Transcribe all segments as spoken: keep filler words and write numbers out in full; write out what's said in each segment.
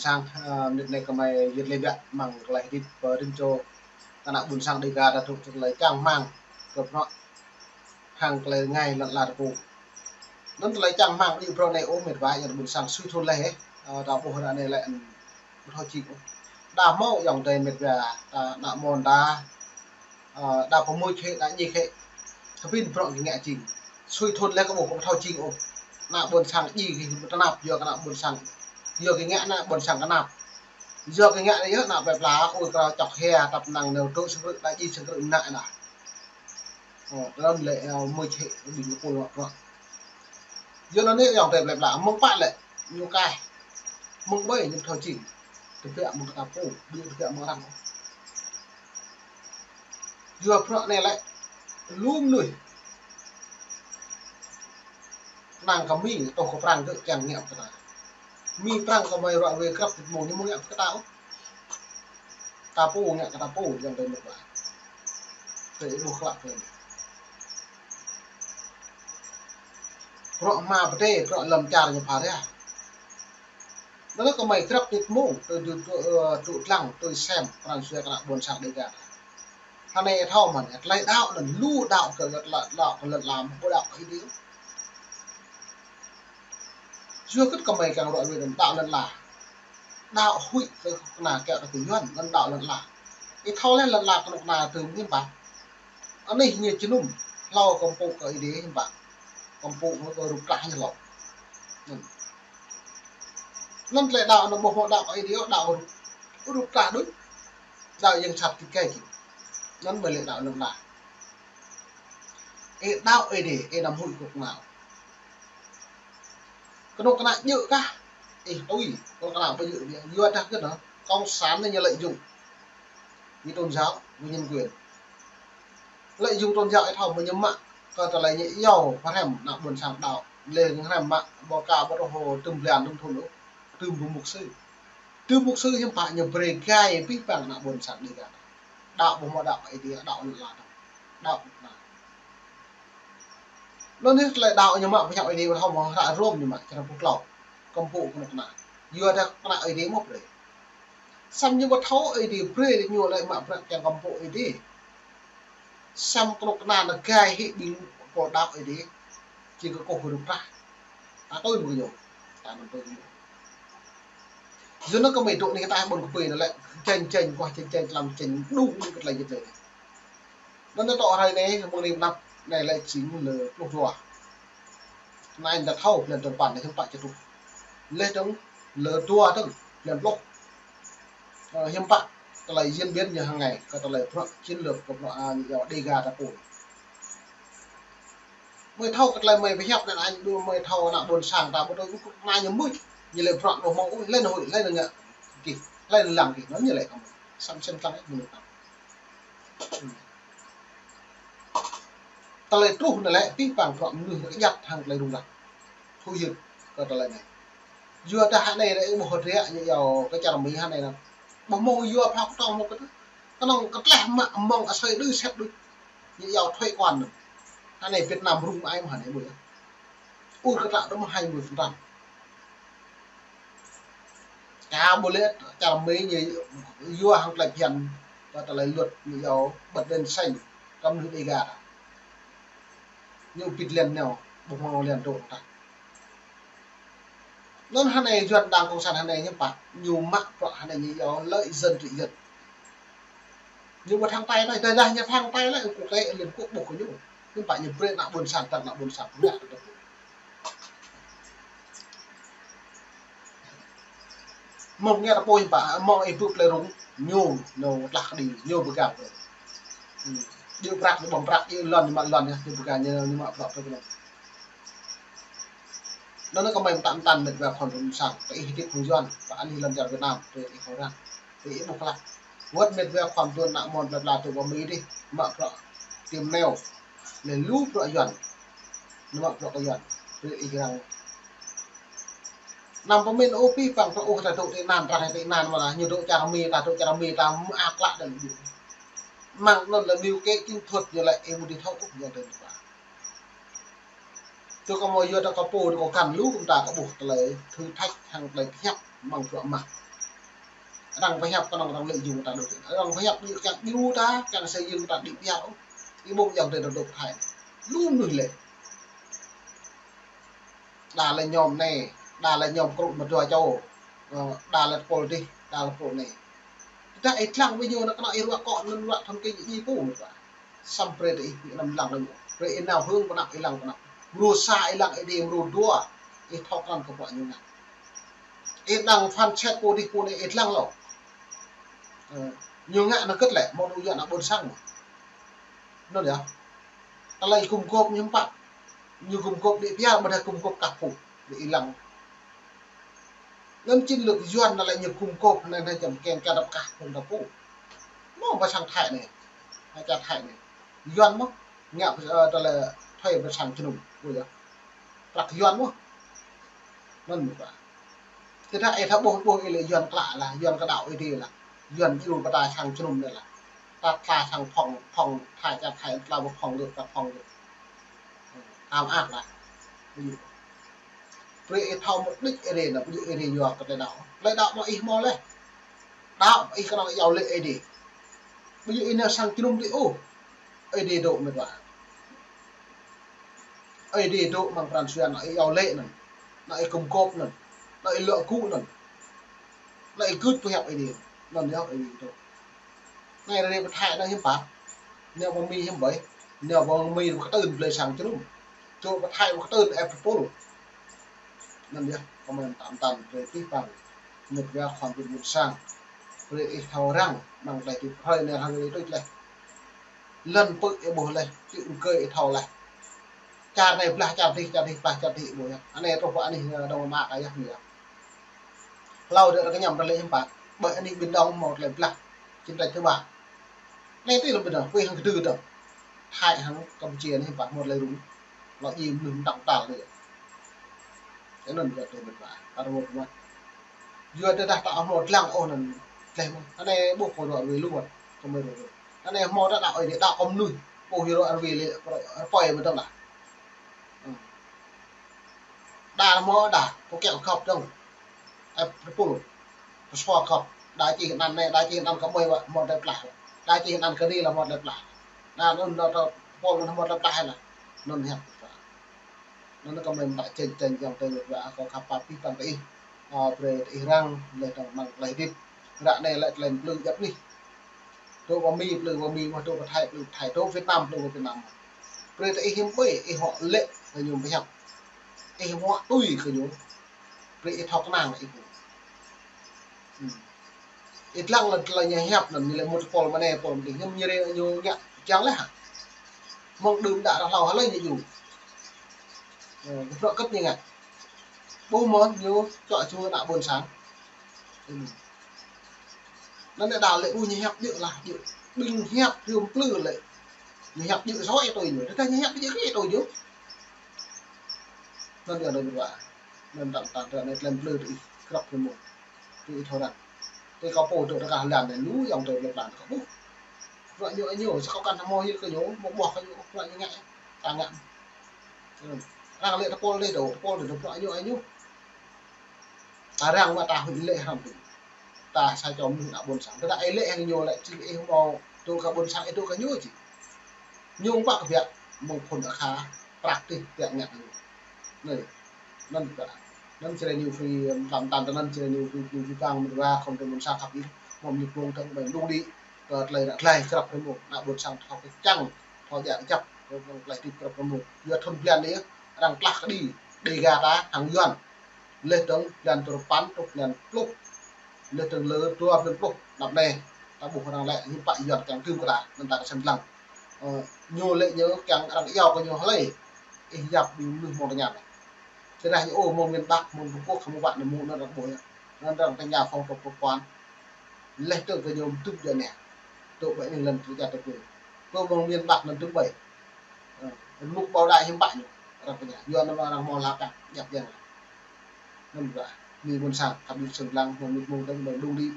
Sang, ơ, mơnit anai gơmơi yơh lĕ biă mơ̆ng tơlơi hơdip pơ rĭm čô ană ƀôn sang Dêga ta truh tơlơi čang rơmang kơ bruă hăng tơlơi rơngai lŏn ala ta pô. Anŭn tơlơi čang rơmang ƀu djơ̆ bruă anai ôh mĕt wa, yua ană ƀôn sang sui thun laih, ơ, ta ƀuh ră anai lĕ, ưm, ƀu thâo jing ôh. Đa hmâo ayŏng adơi mĕt wa, ta ană mơ̆n ta, ơ, đa pơmui khĕ, đa ñi khĕ. Tơpĭn bruă kơ ngă jing. Sui thun laih kơ ƀuh kơ ƀu thâo jing ôh. Ană ƀôn sang djai kơ tơnap, yua kơ ană ƀôn sang, yua kơ ngă ană ƀôn sang tơnap. Yua kơ ngă anai yơh ană plơi pla, ôi kơ čŏk hia, tăp năng nao tŭ sơkrư̆, đa djai sơkrư̆ mơnă đa. Ơ, tơlơi lĕ, ơ, mui khĕ, ƀing kơ pô lŏ bruă. Yua anŭn anai ayŏng adơi plơi pla, mơ̆ng pă lĕ, ñu kaih. Mơ̆ng ƀơi, ñu thâo jing. Tơbiă mơ̆ng kơ ta pô, ƀu djơ̆ tơbiă mơ̆ng arăng. Yua bruă anai lĕ, lu mơnuih. Năng kơ Mi, tŏh kơ Prăng kơ kiăng ngă kơ ta. Mi Prăng kơ mơi ruă wai krăp tĭt mông, ñu mơ̆ng ngă kơ ta ôh. Ta pô ngă kơ ta pô, ayŏng adơi mĕt wa. Tơ ih ƀuh klă kơ anai. Bruă hmua pơdai, bruă lŏn čar ñu pha rai. Anŭn kơ mơi krăp tĭt mông, tui, tui, tui, ơ, tui lăng, tui sem, pran jua kơ ană ƀôn sang Dêga. Hơnai thâo mơ̆n, tơlơi đaŏ anŭn lu đaŏ kơ lŏn ala, đaŏ kơ lŏn ala, ƀu đaŏ kơ Ơi Adai. Yua kơ kơmơi kiăng ruă wai anŭn đaŏ lŏn ala. Đaŏ huĭ kơ kơnuk kơna kiăng kơ tui Yuan, anŭn đaŏ lŏn ala. Ih thâo laih lŏn ala kơnuk kơna tui hiư̆m pă. Anih ñu jơnum, hlâo kơmpŭ kơ Ơi Adai hiư̆m pă. Kơmpŭ kơ rup trah ñu hlâo. Anŭn. Anŭn tơlơi đaŏ anŭn ƀu hmâo đaŏ kơ Ơi Adai, đaŏ rup, rup trah đôč. Đaŏ yang sat kơ gai jing. Anŭn mơi lĕ đaŏ lŏn ala. Ih đaŏ Ơi Adai, ih anăm huĭ kơnuk kơna. Kơnuk kơna djơ̆ kah, ih tui, kơnuk kơna ƀu djơ̆ biă. Yua dah kơ anŭn, cộng sản anai ñu lợi dụng. Ñu tôn giáo, ñu nhân quyền. Lợi dụng tôn giáo ih thâo mơ̆ ñu mă, kơ tơlơi ñu iâu, pơhrăm, ană ƀôn sang đaŏ. Lĕ ñu hrăm mă, ƀô̆ ka, ƀô̆ rơhô, tơm blan, tơm thun ôh, tơm ƀu mục sư. Tơm mục sư hiư̆m pă ñu brơi gai abih bang ană ƀôn sang Dêga. Đaŏ ƀu hmâo đaŏ Ơi Adai, đaŏ lŏn ala đaŏ. Đaŏ kơnuk kơna. Anŭn yơh tơlơi đaŏ ñu mă pơhiăp Ơi Adai, ƀu hmâo hră Rôm ñu mă, črăn pluh klâo. Kơmpŭ kơnuk kơna. Yua dah kơnuk kơna Ơi Adai mơ̆ brơi. Samơ̆ ñu ƀu thâo Ơi Adai brơi ñu lĕ mă bruă kiăng kơmpŭ Ơi Adai. Samơ̆ kơnuk kơna anŭn gai hĭ ƀing pô đaŏ Ơi Adai. Či kơkuh rup trah. Ta tui mơ̆ kơ ñu. Ta anăm tui kơ ñu. Yua anŭn kơmơi dŏ anih kơ ta ƀôn kơpơi anŭn lĕ. Janh janh, kuah janh janh, tlam janh, đung anih kơ tơlơi jĭt lĕ. Anŭn tơl hrơi anai, mơ̆ng anai pơ anăp, anai lĕ jing lơ pluh dua. Anai ta thâo blan dơ̆ng păn anai hiư̆m pă či truh. Leh dơ̆ng lơ dua dơ̆ng blan pluh. Ơ, hiư̆m pă tơlơi diễn biến ñu hăng anai, kơ tơlơi bruă chiến lược kơ bruă, a, ñu iâu Dêga ta pô. Mơi thâo kơ tơlơi mơi pơhiăp anŭn anai, đu mơi thâo ană ƀôn sang ta ƀu tui ƀu kơnuk kơna ñu mưč, ñu lĕ bruă ƀu hmâo ôh, lĕ ñu huĭ, lĕ ñu ngă kih, lĕ ñu lăng kih, anŭn ñu lĕ kơ mơi. Samơ̆ sem tlang mơnuih ta. Tơlơi truh anai lĕ abih bang bruă mơnuih kơjăp hăng tơlơi rŭng răng. Huĭ hyưt kơ tơlơi anai. Yua dah hơnai lĕ ƀu hơdră ñu iâu kơ čar Mi hơnai anŭn. Ƀu hmâo yua pha kơtong hmâo kơ tơ. Kơnơ̆ng kơtleh mă mơ̆ng asơi đưm sĕt đôč. Ñu iâu thuế quan anŭn. Hơnai Việt Nam rŭng ai mơ̆ hơnai ƀu yơh. Ur kơ tlă đơ̆m hai mươi phần trăm. Ka ƀu lĕ čar Mi ñu yua hăng tơlơi phiăn, kơ tơlơi luật ñu iâu bật đèn xanh, kơ mơnuih Dêga ta. Ñu bịt đèn nao, ƀu hmâo đèn dŏ ta. Anŭn hơnai Yuan Đảng Cộng sản hơnai hiư̆m pă, ñu mă bruă hơnai ñu iâu lợi dân trị dân. Ñu ƀu thăng tay anai, dah, dah ñu thăng tay lĕ, quốc tế, Liên Quốc ƀuh kơ ñu. Hiư̆m pă ñu brơi ană ƀôn sang, tơl ană ƀôn sang, ngă kơ tơpul. Mơ̆ng ngă tơpul hiư̆m pă, mơ̆ng ih pơ̆ plơi rŭng, ñu, ñu tlah kơđi, ñu pơgang. Hmm. Djơ̆ prăk, ñu ƀơ̆ng prăk, djơ̆ lŏn, ñu mă lŏn, ñu pơgang, ñu, ñu mă prăk, prăk, prăk. Anŭn kơmơi mơtam mơtam mĕt wa khŏn rŭng sang, kơ ih hơdip hăng Yuan, kơ anih lŏn čar Việt Nam, kơ ih khŏn răng. Ih ƀuh klă. Wơ̆t mĕt wa khua mơtuan ană mơ̆n plơi pla tŭ kơ Mi dih, mă bruă tiêm neo. Leh lu bruă Yuan. Ñu mă bruă kơ Yuan. Brơi ih răng. Anăm pơmĭn ôh abih bang bruă ôh ta dŏ tị nạn, arăng tị nạn mơ̆n, ñu dŏ čar Mi, ta dŏ čar Mi, ta mơak klă đơ̆ng ñu. Mơ̆ng anŭn lĕ mơnuih kơ chiến thuật ñu lĕ ih ƀu dưi thâo ôh ñu dơ̆ng. Tui kơ mơ̆ yua ta kơ pô, tui kơ găn lu kơ ta kơ ƀuh tơlơi thử thách hăng tơlơi pơhiăp mơ̆ng bruă mă. Arăng pơhiăp kơnơ̆ng arăng lĕ jing ta đôč. Arăng pơhiăp ñu kiăng djru ta, kiăng sơying ta đĭ biă. Ih ƀuh ayŏng adơi ta dŏ Thái. Lu mơnuih lĕ. Đa lĕ ñŏm anai, đa lĕ ñŏm krŭ mơdua čô. Ơ, đa lĕ tơpul dih, đa lĕ tơpul anai. Tơdah ih lăng ƀing ñu anŭn kơnơ̆ng ih ruă akŏ anŭn ruă thŭn kơ ñu djai pô mơ̆n. Samơ̆ brơi tơ ih ƀu anăm lăng lĕ ñu. Brơi ih nao hơ̆ng pơ anăp ih lăng pơ anăp. Mrô sa ih lăng ih dih mrô dua. Ih thâo krăn kơ bruă ñu ngă. Ih đang phán xét pô dih pô anai ih lăng lŏ. Ơ, ñu ngă anŭn hơget lĕ, hmâo tŭ yua ană ƀôn sang. Anŭn yơh. Tơlơi gum gôp ñu hiư̆m pă. Ñu gum gôp đĭ biă, ƀôdah gum gôp kah pô, đĭ ih lăng. Anŭn chiến lược Yuan anŭn lĕ ñu gum gôp anai, anai čăm kiăng kơ đăp kah phung ta pô. Hmâo ƀơi sang Thái anai. Hai čar Thái anai. Yuan mơ̆n. Ngă, ơ, tơlơi thuê ƀơi sang jơnum. Ƀu yơh. Prăk Yuan mơ̆n. Anŭn mơ̆n. Tơdah ih thâo ƀuh, ƀuh ih lĕ Yuan klă lah, Yuan kơdŏ ih dih lah. Yuan djru pơtă sang jơnum anai lah. Ta tla sang phŏng, phŏng, Thái čar Thái tla ƀu phŏng gơ̆, ta phŏng gơ̆. Tam ăt lah. Brơi ih thâo mơ̆ đĭ ih dih anŭn, ƀu djơ̆ ih dih yua kơ tơlơi đăo. Tơlơi đăo mơ̆ ih hmâo laih. Đăo ih kơnơ̆ng iâu laĭ ih dih. Ƀu djơ̆ ih nao sang jơnum dih ôh. Ih dih dŏ mơ̆n wa. Ih dih dŏ amăng pran jua anŭn ih iâu laĭ anŭn. Anŭn ih gum gôp anŭn. Anŭn ih luă gŭ anŭn. Anŭn ih gưt pơhiăp ih dih. Anŭn yơh ih dih dŏ. Anai rơngiă pơ Thái anai hiư̆m pă. Nao pơ Mi hiư̆m ƀai. Nao pơ Mi pơkơtưn blơi sang jơnum. Dŏ pơ Thái pơkơtưn ĕp tơpul. Anŭn yơh, kơmơi tam tăn brơi tih păng. Mĕt wa khua pin ƀôn sang. Brơi ih thâo răng, amăng tơlơi tih hrơi anai răng ih tui laih. Lŏn pư̆ ih ƀuh laih, čư̆ rơgơi ih thâo laih. Čar anai blah čar dih, čar dih blah čar dih ih ƀuh yơh. Anai truh pơ anih, ơ, Đông Nam Á ta yơh anai yơh. Hlâo dih rơkơñăm rơlĕ hiư̆m pă, ƀơi anih Biển Đông hmâo tơlơi blah. Chiến tranh thứ ba. Anai tui lŏm Biển Đông, pơ hăng kơdư dơ̆ng. Thái hăng Campuchia anai hiư̆m pă hmâo tơlơi rŭng. Lŏ djai mơnuih mơtam tal anai. Anŭn yơh tơlơi mĕt wa, ta rơngot mơ̆n. Yua tơdah ta hmâo lăng ôh anŭn tlaih mơ̆n. Anai ƀuh kơ ruă ruai lu mơ̆n, kơmơi ruă ruai. Anai hmâo ta đăo ih dih, đăo kơ mơnuih. Ƀuh yua ruă ruai lĕ, rơpơi mơ̆n dơ̆ng lah. Đa hmâo đa, pô kiăng gŏp dơ̆ng. Ĕp tơpul. Pơsua gŏp. Đa čih anăn anai, đa čih anăn kơmơi wa, hmâo tơlơi plah. Đa čih anăn kơ anai lah hmâo tơlơi plah. Đa anŭn, anŭn, tơpul anŭn hmâo tơlơi plah lah. Anŭn hiăp. Anŭn kơmơi mă čĕng čĕng ayŏng adơi mĕt wa kâo khăp pap pih păng tơ ih. Ơ, brơi tơ ih răng, laih dơ̆ng amăng tơlơi hơdip. Ră anai lĕ tơlơi plư djăp anih. Dŏ pơ Mi plư pơ Mi, mơ̆ dŏ pơ Thái plư pơ Thái, dŏ Việt Nam plư pơ Việt Nam. Brơi tơ ih hiư̆m ƀai, ih huă lĕ kơ ñu pơhiăp. Ih huă tui kơ ñu. Brơi ih thâo kơnang ih ƀu. Hmm. Ih lăng lĕ tơlơi ñu hiăp anŭn, ñu lĕ mŭt pôl mơnai pôl mơdih, hiư̆m ñu rê ñu ngă kiăng laih hă. Mơ̆ng đưm đă ră hlâo hlơi ñu djru. Ơ, bruă hơget ñu ngă. Ƀuh mơ̆n ñu čuă čua ană ƀôn sang. Anŭn lĕ đa lĕ ƀuh ñu hiăp djơ̆ lah, djơ̆. Ƀing hiăp hiư̆m plư lĕ. Ñu hiăp djơ̆ soi tui ñu. Tơdah ñu hiăp djơ̆ kơ tui ñu. Anŭn yơh anŭn wa. Anŭn tam tăn tơ anai tơlơi plư tơ ih krăp ñu mơ̆n. Tui ih thâo răng. Tui kâo pô dŏ tơkah lan anai lu ayŏng adơi plư pơblang kâo ƀuh. Bruă ñu, ñu, sa kâo kăn hmâo hil kơ ñu, mơ̆ ƀuh kơ ñu, bruă ñu ngă, ta ngă. Hmm. Arăng lĕ tơpul dih dŏ, tơpul dih dŏ, bruă ñu, ñu. Ta răng mă ta huĭ lĕ hrăm tui. Ta sa čô mơnuih ană ƀôn sang. Tơdah ih lĕ hăng ñu lĕ, či ih hmâo dŏ kơ ƀôn sang, ih dŏ kơ ñu či. Ñu ƀă kơ biă, mơ̆ng phŭn akha, prăk tih, biă ngă ñu. Anai, anŭn biă. Anŭn čơrê ñu free, tam tăn tơ anŭn čơrê ñu free, free, free păng, mơ̆t wa, khŏm tơ ƀôn sang khăp ih, mơ̆ng ñu pơ̆ng tơ̆ng ƀai mơđung đĭ, kơ tơlơi ră tơlơi krăp rơmô, ană ƀôn sang thâo kơčăng, thâo djă kơjăp, kơ tơlơi hơdip krăp rơmô. Yua thŭn blan anai, arăng tlah kơđi, Dega ta, hăng Yuan. Laih dơ̆ng blan tơpăn, truh blan pluh. Laih dơ̆ng lơ dua blan pluh, anăp anai, ta ƀuh arăng lĕ, hiư̆m pă Yuan kiăng tưm kơ ta, anŭn ta kơsem lăng. Ơ, ñu lĕ ñu kiăng arăng iâu kơ ñu hlơi, ih yap ƀing mơnuih mơ̆ng tơngia anai. Tơdah ñu ôh mơ̆ng miền Bắc, mơ̆ng Trung Quốc, hmâo wă anai mơ̆ng anŭn arăng ƀuh yơh. Anŭn arăng tơngia phòng trong cơ quan. Laih dơ̆ng kơ ñu tŭm djơ̆ anai. Dŏ ƀơi anih lŏn tơčat tơpul. Dŏ mơ̆ng miền Bắc anŭn tŭm ƀai. Ơ, rơnŭk ƀâo đai hiư̆m pă ñu. Arăng tơngia. Yua anŭn arăng hmâo hla păng, djăp djang. Anŭn wa. Mi ƀôn sang, khăp ih sem lăng, mơ̆ng mơnuih mơ̆ng tơ̆ng ƀai mơđung đĭ.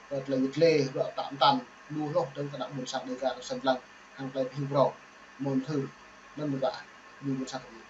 Kơ tơlơi yit lê, bruă tam tăn, lu hloh dơ̆ng kơ ană ƀôn sang Dega sem lăng, hăng tơlơi pơhiu brâo. Mơ̆n thư. Anŭn wa. Mi ƀôn sang khăp ih.